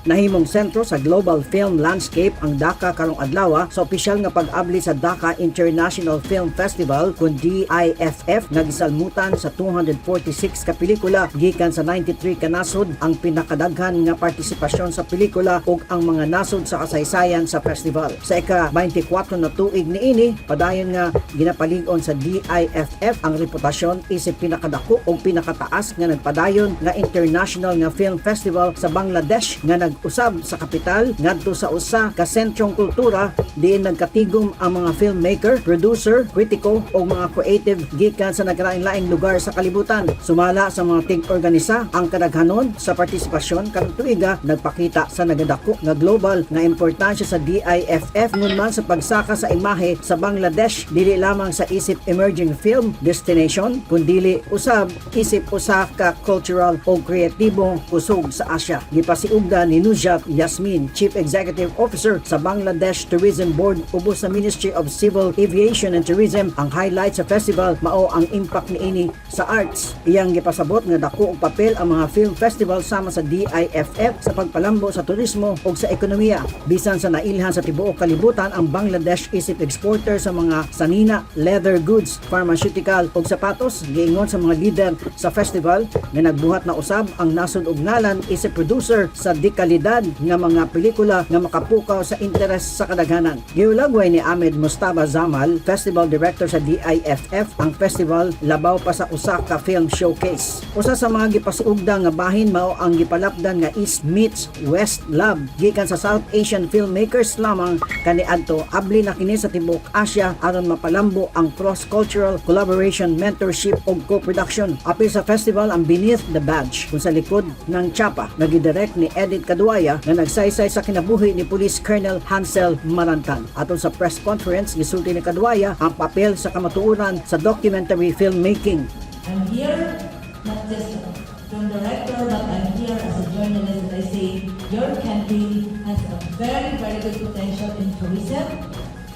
Nahimong sentro sa global film landscape ang Dhaka karong adlaw sa opisyal nga pag-abli sa Dhaka International Film Festival kun DIFF nga gisalmutan sa 246 ka pelikula gikan sa 93 ka nasod, ang pinakadaghan nga partisipasyon sa pelikula ug ang mga nasod sa kasaysayan sa festival. Sa ika-24 na tuig niini, padayon nga ginapalig-on sa DIFF ang reputasyon isip pinakadako ug pinakataas nga nagpadayon nga international nga film festival sa Bangladesh nga nag-usab sa kapital ngadto sa usa ka sentrong kultura diin nagkatigom ang mga filmmaker, producer, kritiko ug mga creative gikan sa nagkalain-laing lugar sa kalibutan. Sumala sa mga tig-organisa, ang kadaghanon sa partisipasyon karong tuiga nagpakita sa nagadako nga global nga importansya sa DIFF ngun man sa pagsaka sa imahe sa Bangladesh dili lamang sa isip emerging film destination kundili usab isip usa ka cultural o kreatibong kusog sa Asia. Gipasiugda ni Nujat Yasmin, Chief Executive Officer sa Bangladesh Tourism Board ubos sa Ministry of Civil Aviation and Tourism, ang highlight sa festival mao ang impact niini sa arts. Iyang gipasabot nga dako og papel ang mga film festival sama sa DIFF sa pagpalambo sa turismo ug sa ekonomiya. Bisan sa nailhan sa tibuok kalibutan ang Bangladesh isip exporter sa mga sanina, leather goods, pharmaceutical ug sapatos, giingon sa mga leader sa festival nga nagbuhat na usab ang nasod og ngalan isip producer sa dekalidad nga mga pelikula nga makapukaw sa interes sa kadaghanan. Giulagway ni Ahmed Mustaba Zamal, festival director sa DIFF, ang festival labaw pa sa usa ka film showcase. Usa sa mga gipasiugda nga bahin mao ang gipalapdan nga East Meets West Lab gikan sa South Asian filmmakers lamang kaniadto. Abli na kini sa tibuok Asia aron mapalambo ang cross-cultural collaboration, mentorship ug co-production. Apil sa festival ang Beneath the Badge kung Sa Likod ng Tsapa nga gidirect ni Edith Kaduaya nga nagsaysay sa kinabuhi ni Police Colonel Hansel Marantan. Atol sa press conference, gisulti ni Kaduaya ang papel sa kamatuoran sa documentary filmmaking. I'm here not just a film director, but I'm here as a journalist and I say your country has a very, very good potential in tourism,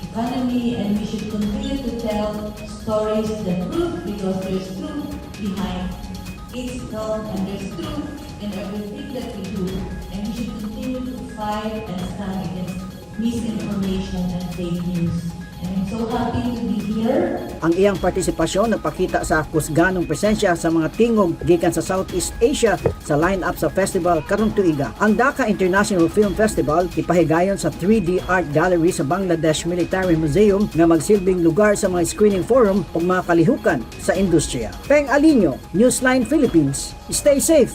economy, and we should continue to tell stories, the truth, because there's truth behind each film and there's truth in everything that we do. And we should continue to fight and stand against misinformation and fake news. And I'm so happy to be here. Ang iyang partisipasyon nagpakita sa kusganong presensya sa mga tingog gikan sa Southeast Asia sa line-up sa festival karong tuiga. Ang Dhaka International Film Festival ipahigayon sa 3D Art Gallery sa Bangladesh Military Museum nga magsilbing lugar sa mga screening forum ug mga kalihukan sa industriya. Peng Alinio, Newsline Philippines. Stay safe.